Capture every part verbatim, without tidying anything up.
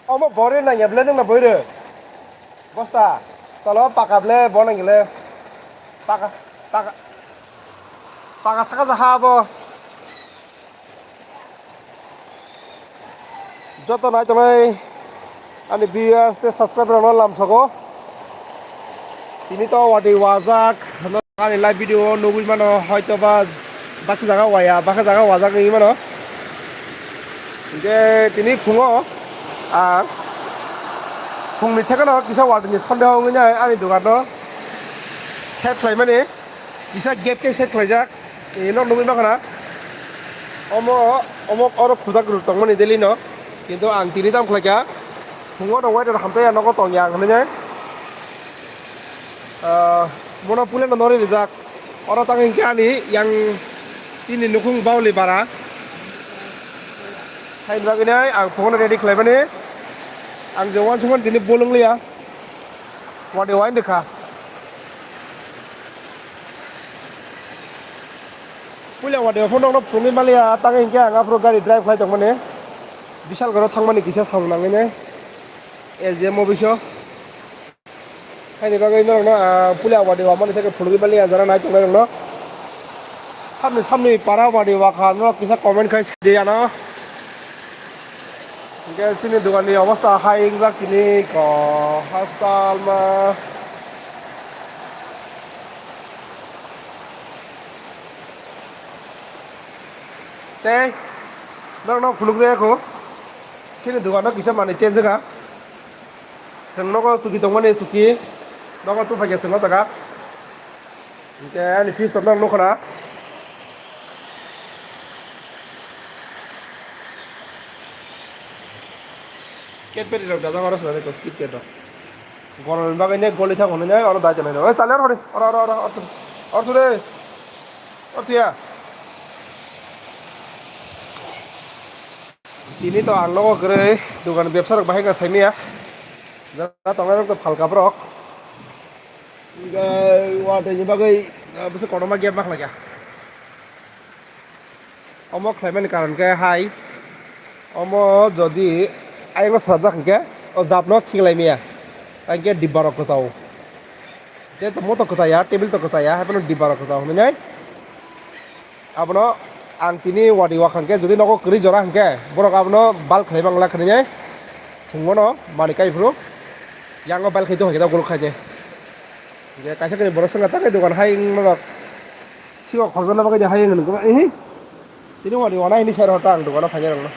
Omo bori nangya ble nungna boi re. Bosta. Tolo paka ble bo nangya le. Paka, paka. Paka saka jaha bo. Joto nai tongnai ani viewers tei subscriber rokno lamsogo. Tini to watwi wajak. Ani live video o nugwi mano, hoito ba baksa jaga waya, baksa jaga wajak wngwi mano. Hinkhe tini phungo ang phungni thekheno kisa watwi ni sondeho wngwi nai ani dogan no set khlaimani, kisa gate khe set khlaijak. Ino nugwi mankha na, omo, omo oro khujak rwk tongmani daily no, kintu ang tini tamo khlaikha, phungo no waiter hamtaiya nogo tongya ang hinwi nai. Ah, bono pule no nori rijak. Oro tang hinkhe ani yang tini nukhung bauli bara. Haini bagwi nai ang phone ready khlaimani. Ang je uansukmani tini bolong liya. Wadi wine dekha. Puila wadi phone rokno phunui maliya tang hinkhe ang aphuru gari drive khlai tongmani. Bishal goro thangmani kisa samung nangwi nai. S J M office o. Haini bagwi norokno, ah, puila wadi wamani theke phulugwi maliya jara nai tongnai rokno. Samni, samni para wadi wakha norok kisa comment khai sidi ano. Hinkhe chini dogan ni obostha hai wngjak tini ko hachal ma. Tei norokno phulukjaya kho. Chini dogan no kisa manwi change wngkha. Chwng nogo chuki tongmani chuki, nogo tubuphaikhe chwng o jaga. Hinkhe ani fridge tongna nukha na. Cadbury rok dajak oro swnamwi tong, KitKat rok. Goromni bagwi ne goli thang hwnwi ne oro dai tongnai rok. Oi, chale oro hori. Oro, oro, oro, oro thudi. Oro thuya. Tini to ang nogo kwrwi dogan bebsa rok bahai khe saimaya. Jara tongnai rok to phalka borok. Hinkhe watwi ni bagwi, ah, bwswk kotorma gap ma khlaikha. Omo khlaimani karon khe hai, omo jodi ayungo swrapjak hinkhe o jabno khiklaimaya. Hinkhe dibba rok kwchao. Tei to moto kwchaya, table to kwchaya, haiphano dibba rok kwchao hinwi nai. Abono ang tini wadi wakha hinkhe, jodi nogo kwrwi jora hinkhe, borok abono bal khlai mangla khwnwi nai. Phungono mani kai phuru, yango bal khai tongkha khe golok khai de. Je kaisa khe borok swngkha ta khe dogan hai wng norok. Sio khorjona bagwi de hai wng nang khe, ehe. Tini wadi wana hini sai rota ang dogano phainai rokno.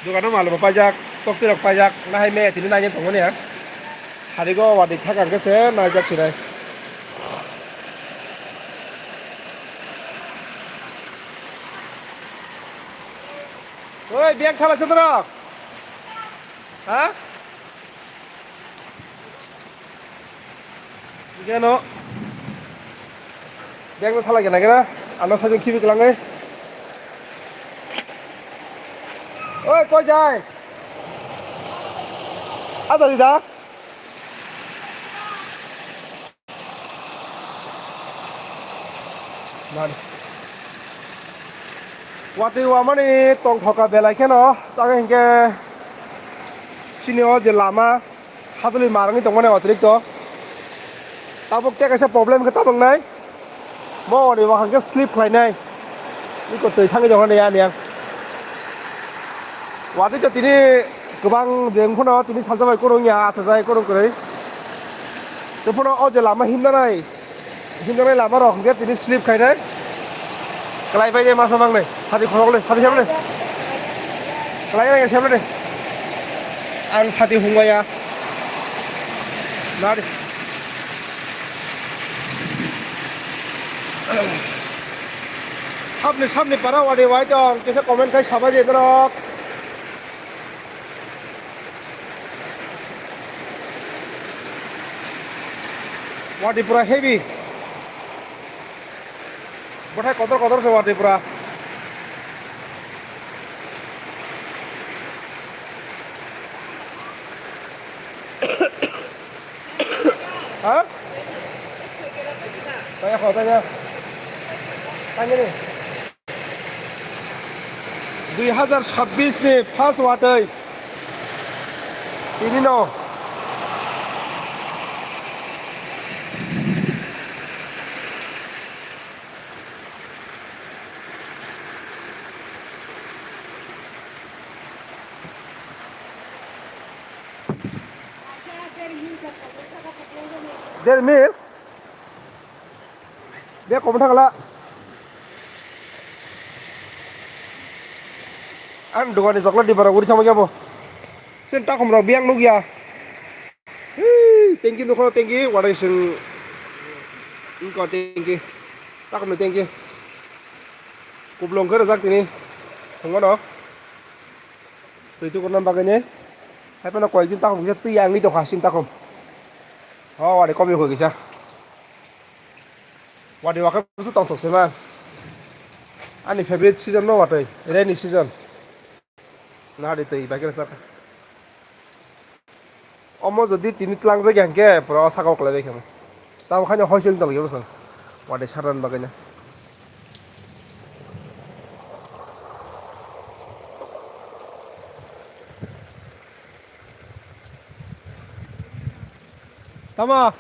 Dogano mal bo paijak, tokti rok paijak, nahai me tini naina tongmani ang. Sarigo wadi thakang khe se naijak sinai. Oi, biyang thala se norok. Ha? Geno. Bag no thala gena gena. Ano sajung khibi kelang nai. Oi, koi jai? Ada di da? Watwi wamani tongthoka belai kheno, tamo hinkhe chini o je lama hadwlwi marwngwi tongmani otirikto. Tabuk tei kaisa problem khe tabuk nai. Mo oni bo hwnkhe slip khlainai. Iko twi thangwi tongkha ani ang. Watwi to tini kwbang je wngphano tini salsa bai kurung ya, asajai kurung kwrwi. Tei phano o je lama himnanai, himnanai lama rok hwnkhe tini slip khainai. Kwlai bai de masa mangnai, sadi khorok le, sadi sable. Kwlai bai sable de. Ang sadi hungmaya. Nari. Sabni, sabni para wadi wai tong, kisa comment khai sabai de norok. Wadi pura heavy. Bothai kotor kotor se wadi pura. Ha? Tanya kho, tanya. Tanya ni. Dui hazar sabbis ni first watwi. Tini no. Der mil. Be komo thangla. Ang dogani chocolate dibar uri thangma jabo. Sen takhum rok biyang nukya. Hii, tengki nukho tengki, warai sing. Ingko tengki. Takhum tengki. Kublong khe rwjak tini. Thangmano. Twi tukurna bagwi ni. Hai phano koyekdin takhum kisa twi yangwi tongkha sin takhum. Ho, wari komwi koi kisa. Wari wakhe bwswk tongthok se man. Ani favorite season no watwi, rainy season. Nahari twi bai khe rwchap. Omo jodi tini tlangjak ya hwnkhe pura o saka o kwlaibai khe. Tamo khaino hoi se wng tonglaio bwswk. Watwi sarnani bagwino. Tamo.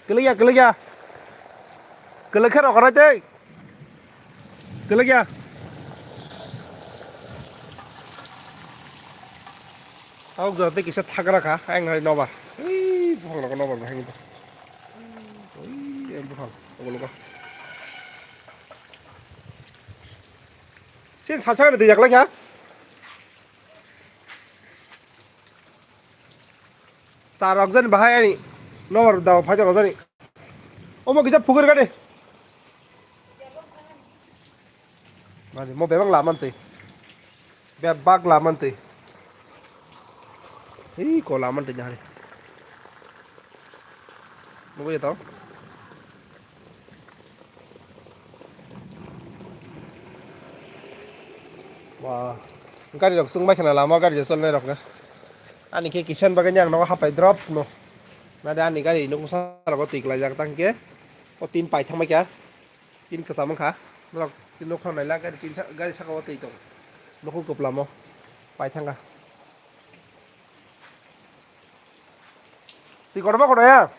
Kwlwkya, kwlwkya. Kwlwk khe rw kha tei. Kwlwkya. Tabuk jora tei kisa thagra kha, ayang hai nobar. Ui, buphang rok nobar bahai nw. Ui, buphang, obo logo. Sin sacha ni twijak lai kha. Char rok jani bahai ani. Nobar da phai rok jani. Omo kisa phukur gade. Mani mo bebak laman twi. Bebak laman twi. Ih, ko laman twi jahani. Mo ya tau. Wah, gari rok chwng bai khna lama gari je cholnai rok na. Ani khe kisan bagwi ang nogo hapai drop no. Nade ani gari nuk sa rogo twi klaijak tang khe. O tin pai thang bai kha. Tin kwcham wngkha. Norok tin nuk khna naila gari tin sa-, gari saka o twi tong. Nukhung kwplamo pai thang kha. Twi kotorma kotor ya?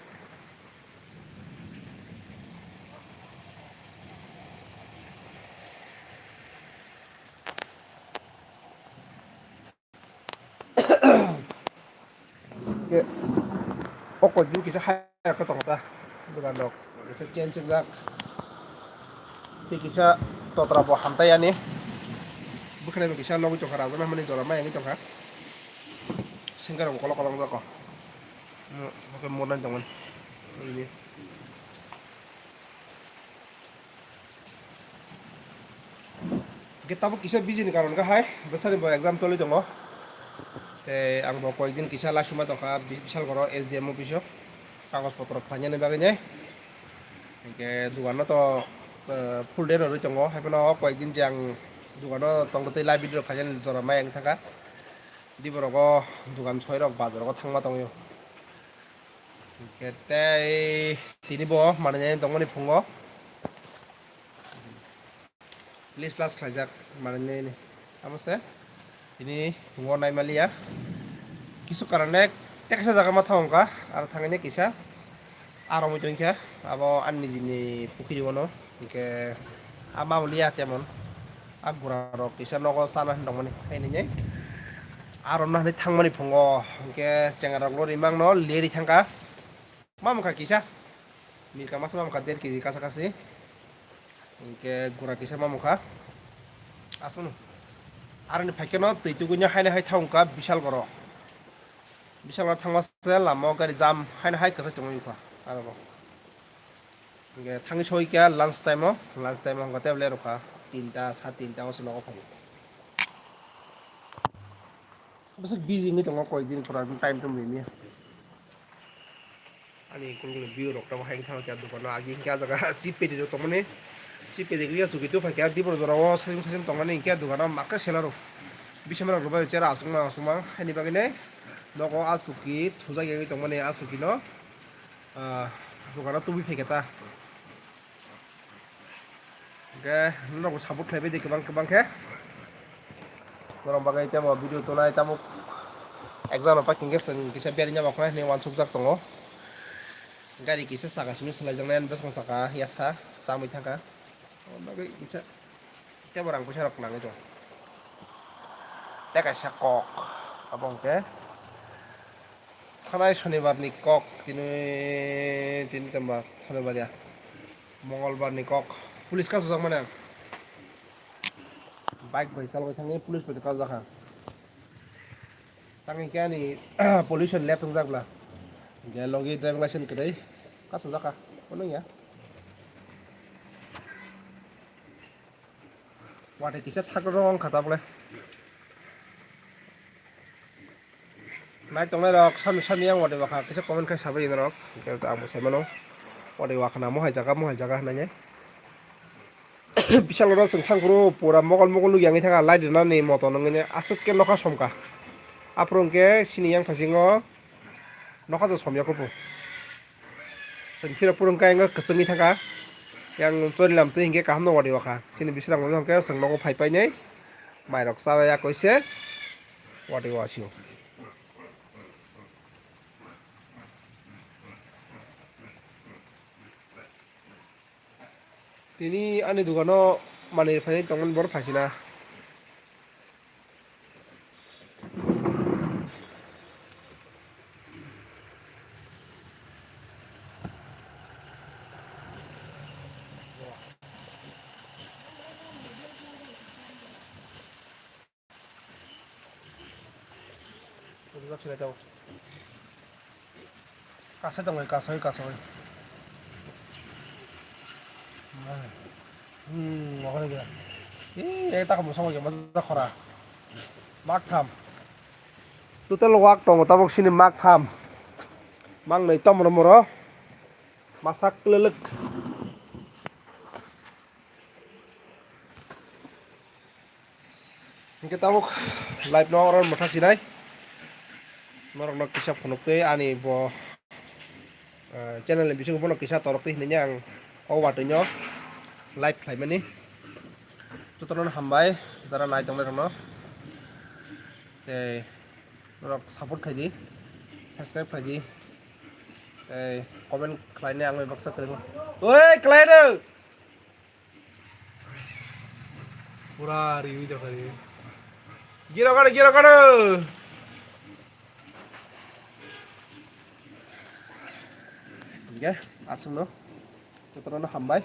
Ke, o koi dul kisa hai rok khe tongo ta. Dogan rok kisa change wngjak. Tei kisa totra bo hamtai ani. Bwkhwnai bo kisa nogwi tongkha, rajana hwnmani jora ma wngwi tongkha. Singer rok kolok kolok wngjakgo. Mo-, mo khe modern tongmani. Ini. Hwnkhe tabuk kisa busy ni karon khe hai, bwsani bo exam tolwi tongo. Tei ang bo koyekdin kisa laisuma tongkha, bi-, Bishalgarh o S D M office o kagoj potro khlainani bagwi nai. Hwnkhe dogano to, eh, full day rwrwi tongo, hai phano o koyekdin je ang dogano tongtwi live video khlainani jora maya wng thangkha. Diborogo dogan soirok bazar rogo thangma tongwi o. Hwnkhe tei tini bo manwi nai tongmani phungo. List last khlaijak manwi nai ni. Amo se tini phungo naimaliya. Kisu karone teksa jaga ma thang wngkha, aro thangwi nai kisa. Aro mui tongkha abo ani nijini pukhiri bono, hwnkhe a mamuli ya temon a gura rok kisa nogo chana hinwi tongmani, haini aro no hinwi thangmani phungo, hwnkhe chenga rok no rimang no leri thangkha, mamukha kisa mirka masa mamukha der kg kasa kasi, hwnkhe gura kisa mamukha aswkno aroni phaikhe no twi tugui no haino hai thangkha Bishalgarh o. Bishalgarh thangma se lama o gari jam haino hai kwchai tongwi kha aro bo. Hwnkhe thangwi soi kha lunch time o, lunch time o hwnkhe tei belai rwkha tinta, sa tinta o se nogo phaio. Bwswk busy wngwi tongo koi din pura time tong rimya. Ani kunu kunu view rok tamo hai thangma khe dukano agi hwnkhe ah jaga chip pedi rok tongmani. Chip pedi khe chuki tubuphaikha dibor jorao saichung saichung tongmani hwnkhe dukano makhe selarok. Bisamrok rwbai chera aswkma aswkma haini bagwi nai. Nogo ah chuki thujak yagwi tongmani ah chuki no. Ah, dogano tubui phaikha ta. Hwnkhe norokbo support khlaibai di kwbang kwbang khe. Norok bagwi tamo video tonai tamo exam rok paikhe hwnkhe chwng kisa berwi nya baknai hinwi uansukjak tongo. Gari kisa chaka simi swlaijaknai ani bwskang chaka yasa chamwi thangkha. Aboni bagwi kisa tebo rang puisa rok nangwi tongo. Tei kaisa kok abo hwnkhe thanai sonibar ni kok tini tini tamba sonibar ya mongolbar ni kok police kasujak mani ang bike bai chalai thangwi police bai kasujak ha tangwi khe ani pollution lab tongjak bla hwnkhe logi driving license kwrwi kasujak ha phano ya. Watwi kisa thak rw wng kha tabukle. Nai tongnai rok sami sami yang watwi wakha kisa comment khai sabai norok. Hwnkhe ang bo sai mano. Watwi wakha na mohai jaga mohai jaga hinwi. Bisalo rok chwng thang phuru pura mokol mokol nukya wngwi thangkha light rwnani moto nungwi aswk khe nokha somkha. Aphuru hwnkhe sini yang phasingo nokha jo somya kupu. Chwng phirok phuru hwnkhe ang kwchwngwi thangkha. Yang chorilam twi hwnkhe kaham no watwi wakha. Chini bisrang hwnkhe chwng nogo phai painai. Mairok chawi ya koise watwi wasio. Tini ani dogano manwi phai tongmani borok phaisina. Kasai tongwi kasai kasai. Hmm, okhoroi gya. Ee, ee, takam bwsamo gya, masa khora. Mak tham. Total wak tongo tabuk sini mak tham. Mak nwi tamo moro. Masa kwlwlwk. Hingke tabuk live no oro mwthak sinai. Norok no kisa phunuk twi ani bo, eh, channel ni bisingo bono kisa torok twi hinwi ang o watwi no live khlai mani. Jotono hambai jara nai tongnai rok no. Tei norok support khai di, subscribe khai di. Tei comment khlai ni ang bai baksa kwrwngma. Oi, khlai rw. Pura riwi tongkha riwi. Giro kado, giro kado. Hingke aswkno jotono hambai.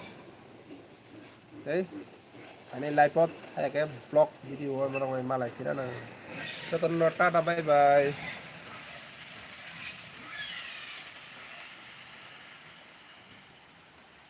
Tei ani live o hai khe vlog video o norok bai malai phina nang. Jotono tata bye bye.